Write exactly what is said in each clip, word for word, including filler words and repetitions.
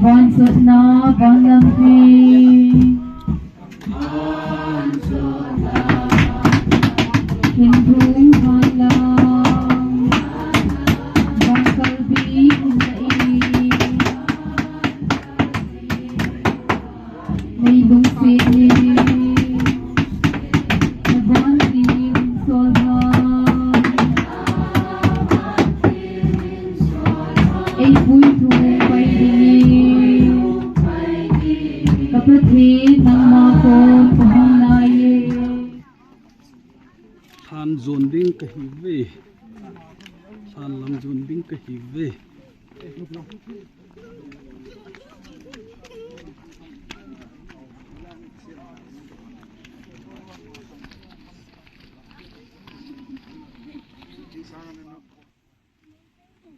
Van sotna, van lampi. Hindu van lam, van kalbi umna e. Nei lungset ni, na van tin sol ha. Ei puitu pai ding e, ka Pathen nangma kon ka hung nai e. Lhan jon ding ka hi ve. Lhan lam jon ding ka hi ve.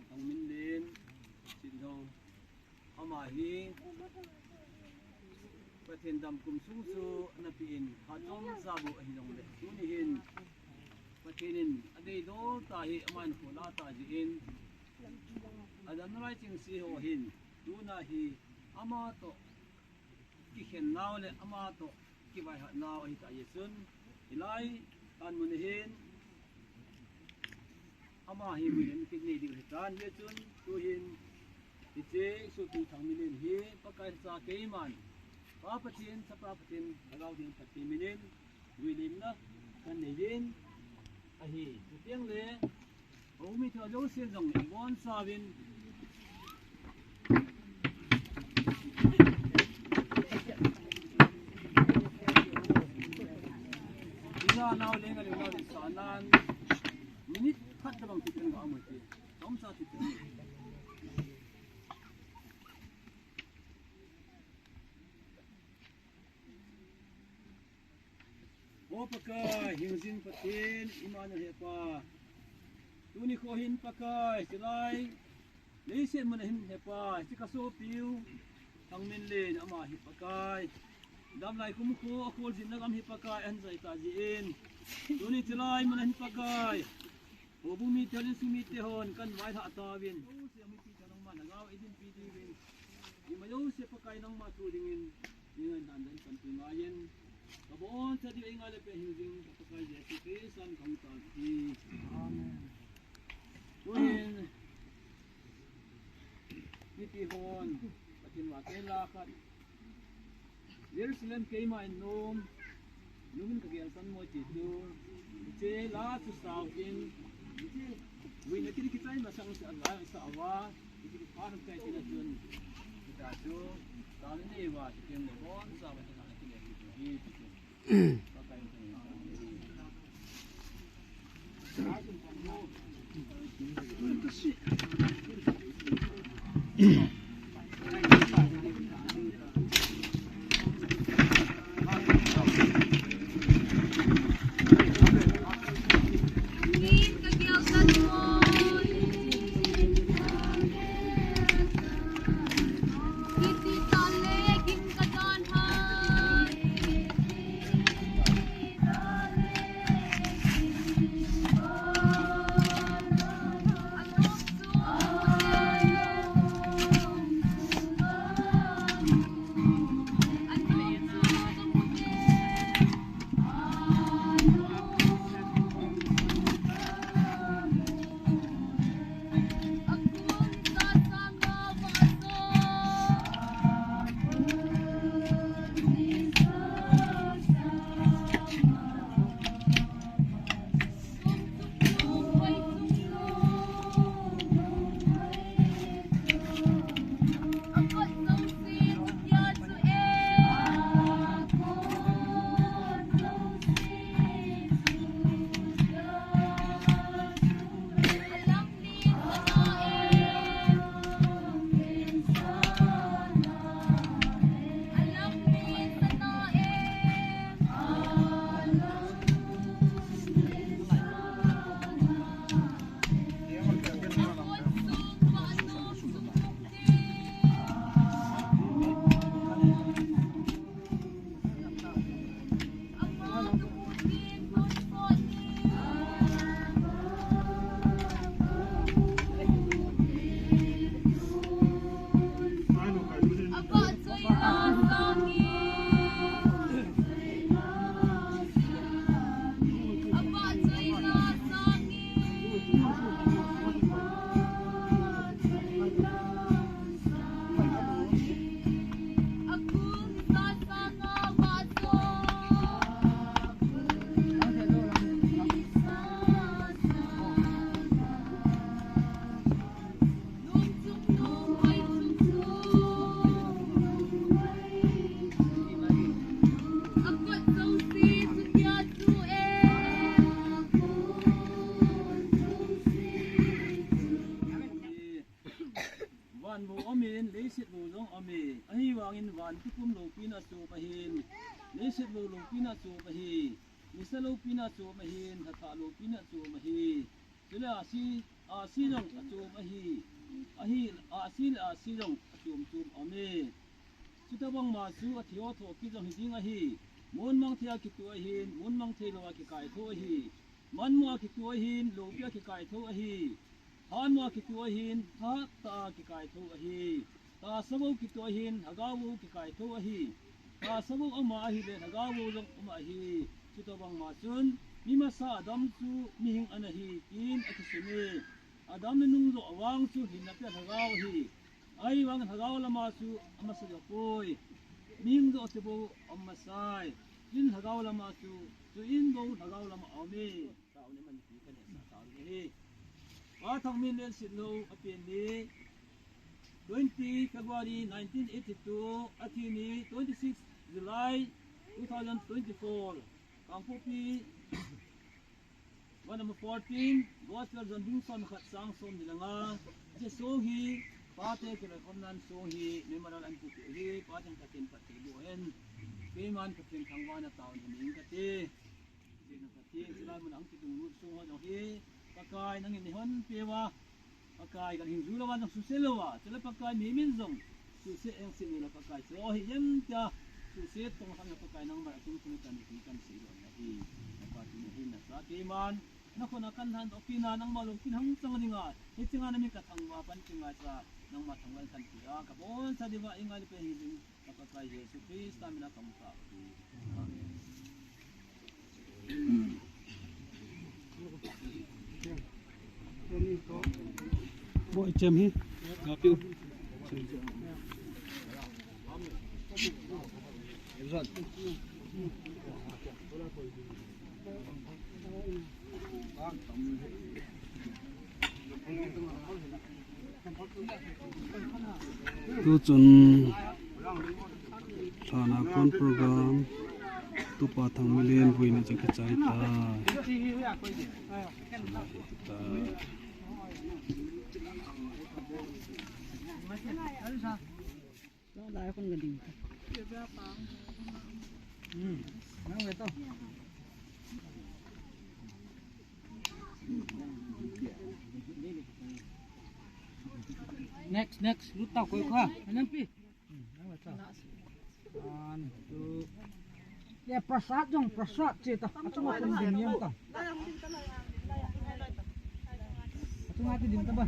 Thangminlen, Sinlhou, ama hi Pathen dam kum sung chu ana pe in, phat chomcha bou ahi jongle, tuni hin Pathen in adeidol tah hi aman khola tah jeh in, adamna lai chengse ho hin, tuna hi ama toh kikhen nau le ama toh kivaihat nau ahi tah jeh chun, hilai tan mun ahin, ama hi vuilimna kit nei ding ahi tan, hijeh chun tuhin hiche sopi Thangminlen hi Pakai cha keiman, Pa Pathen, Chapa Pathen, Lhagao Theng Pathen minin vuilimna kan nei ding ahi. Chuteng le, houbung mite ho jouse jong ibonchauvin, ina nau lenga lenga le sanan, minute khat tabang kit in ga amu ti. Chomcha kit in. O Pakai, hingjing Pathen, Immanuel Hepa. Tuni kho hin Pakai, chulai leiset mun a hin Hepa, hiche ka sopiu Thangminlen ama hi Pakai, damlai kum kho akholjinna gam hi Pakai, ahin jai tah jeh in, tuni chulai mun a hin Pakai, houbung mite, insung mite hon kan vailhah tauvin, jouse mipi tha nangman lhagao eidinpi diuvin, ima jouse Pakai nangma thu dingin, ingai dan dan kan pi ngaiyin, kaboncha diu eingai le peh hingjing Pakai Jesu Christan kahung tao hi. Amen. Tuhin, mipi hon, Pathen vahchoi la khat, Jerusalem keima in nom, nungin kagel san mo ti chu, hiche la chu sao in, hiche, vuina kiti kichai masang sa la sa va, hiche kipha kai tina chun, kita chu, ta le nei va, ti ken le bon sa va, tina kile ti chu hi, ti chu. Leiset bou jong aume, ahivangin van tukum loupina chom ahin, leiset bou loupina chom ahi, nisa loupina chom ahin, lhathah loupina chom ahi. Chule ahsi, ahsi jong achom ahi, ahi, ahsi le ahsi jong achom chom aume. Chutabang ma chu athi ho thokit jong hiding ahi. Mun mang thei a kitu ahin, mun mang thei lou a kikai tho ahi. Manmo a kitu ahin, loupi a kikai tho ahi. Hanmo a kitu ahin, hatah a kikai tho ahi. Tahsa bou kitu ahin, lhagao bou kikai tho ahi. Tahsa bou ama ahile, lhagao bou jong ama ahi. Chutabang ma chun, mi masa Adam chu mihing ana hi, tin akisei e. Adam le nung joh vang chu hinna pia lhagao ahi. Ahivang lhagao lama chu amasa joh poi. Mihing joh chu bou amasai. Tin lhagao lama chu, chuin bou lhagao lama aume. Tao ne man pi kan sa tao ne hi. Pa Thangminlen Sitlhou apen ni twenty February nineteen eighty-two, athi ni twenty-six July two thousand twenty-four. Kangpokpi, one number fourteen, Gospel John bung som khat chang som ni le nga. Hiche song hi, pate kiloikhomnan song hi, memorial an puipi hi, Pathen Pathen phatthei boh hen. Keiman Pathen thangvahna taona nei inge kati. Pathen Pathen, chulai mun a hung kidunglut song ho jong hi, Pakai nangin neihon peh uva. Pakai kan hing ju louva, nang suse louva, chule Pakai mi min jong suse engse louva Pakai chu hi jem tia, suse tong khat Pakai nangma atung tung kan ti kan sei lou ahi. Pakai tu hin nasa keiman, nakhut a kan thandoh kit na nangma lungthim hangsan dinga, hiche nga na min ka thangvah pan ti ngai sa, nangma thangvah kan ti a, kaboncha diuva, ingai le pe hi ding. Ka Pakai Jesu Christa mina kamu kah uve. Amen. Boi chem hi. Kapiu. Tuchun lhana kon program Tupa Thangminlen vuina chu kichai tai. Lai khun ka ding ta. Hmm. Nang ve to. Next, next. Lut ta koi kha. Anam pi. Hmm. Nang ve to. One, two. Le prasad jong, prasad che ta. Achunga ding ding yam ta. Achunga ding ding ta ba.